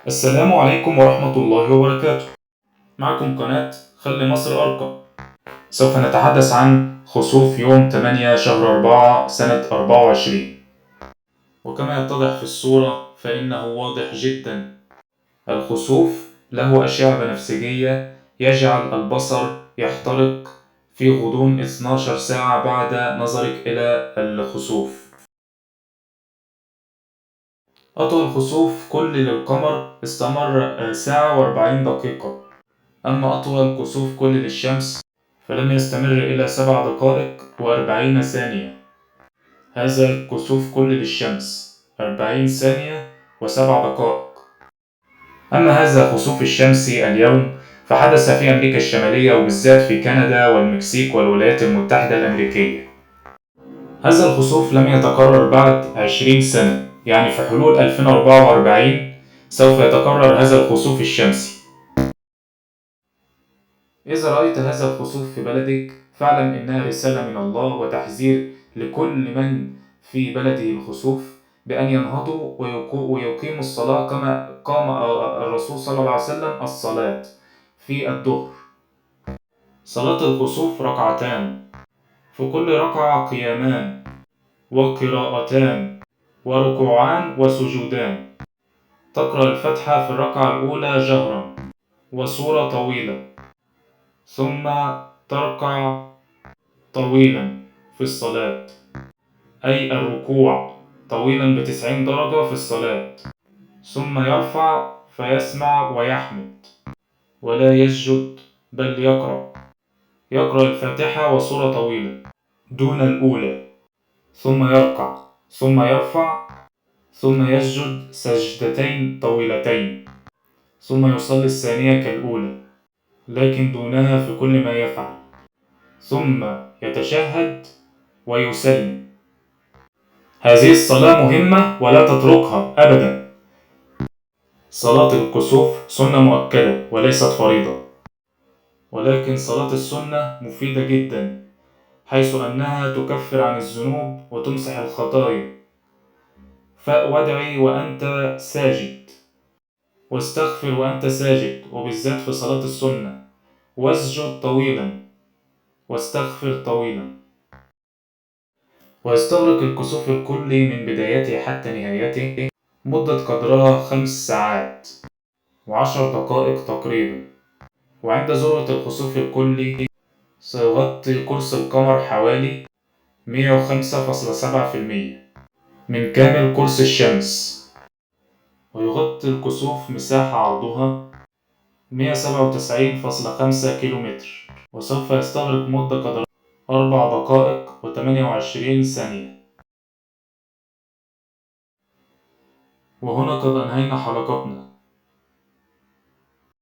السلام عليكم ورحمة الله وبركاته. معكم قناة خلي مصر أرقى. سوف نتحدث عن خسوف يوم 8 شهر 4 سنة 24، وكما يتضح في الصورة فإنه واضح جدا. الخسوف له أشعة بنفسجية يجعل البصر يحترق في غضون 12 ساعة بعد نظرك إلى الخسوف. أطول خسوف كل للقمر استمر ساعة و40 دقيقة، أما أطول كسوف كل للشمس فلم يستمر إلى 7 دقائق و40 ثانية. هذا كسوف كل للشمس 40 ثانية و7 دقائق. أما هذا خسوف الشمس اليوم فحدث في أمريكا الشمالية، وبالذات في كندا والمكسيك والولايات المتحدة الأمريكية. هذا الخسوف لم يتكرر بعد 20 سنة، يعني في حلول 2044 سوف يتكرر هذا الخسوف الشمسي. إذا رأيت هذا الخسوف في بلدك فاعلم إنها رسالة من الله وتحذير لكل من في بلده الخسوف بأن ينهضوا ويقيموا الصلاة كما قام الرسول صلى الله عليه وسلم الصلاة في الظهر. صلاة الخسوف ركعتان، في كل ركعة قيامان وقراءتان وركوعان وسجودان. تقرأ الفاتحة في الركعة الأولى جهرا وسورة طويلة، ثم تركع طويلا في الصلاة، أي الركوع طويلا ب90 درجة في الصلاة، ثم يرفع فيسمع ويحمد ولا يسجد بل يقرأ الفاتحة وسورة طويلة دون الأولى، ثم يركع ثم يرفع ثم يسجد سجدتين طويلتين، ثم يصلي الثانية كالأولى لكن دونها في كل ما يفعل، ثم يتشهد ويسلم. هذه الصلاة مهمة ولا تتركها أبدا. صلاة الكسوف سنة مؤكدة وليست فريضة، ولكن صلاة السنة مفيدة جدا، حيث أنها تكفر عن الذنوب وتمسح الخطايا. فادعي وأنت ساجد، واستغفر وأنت ساجد، وبالذات في صلاة السنة، واسجد طويلا واستغفر طويلا. ويستغرق الكسوف الكلي من بدايته حتى نهايته مدة قدرها 5 ساعات و10 دقائق تقريبا. وعند ذروة الخسوف الكلي سيغطي قرص القمر حوالي 105.7% من كامل قرص الشمس، ويغطي الكسوف مساحة عرضها 197.5 كيلومتر، وسوف يستغرق مدة قدرها 4 دقائق و28 ثانية. وهنا قد أنهينا حلقتنا.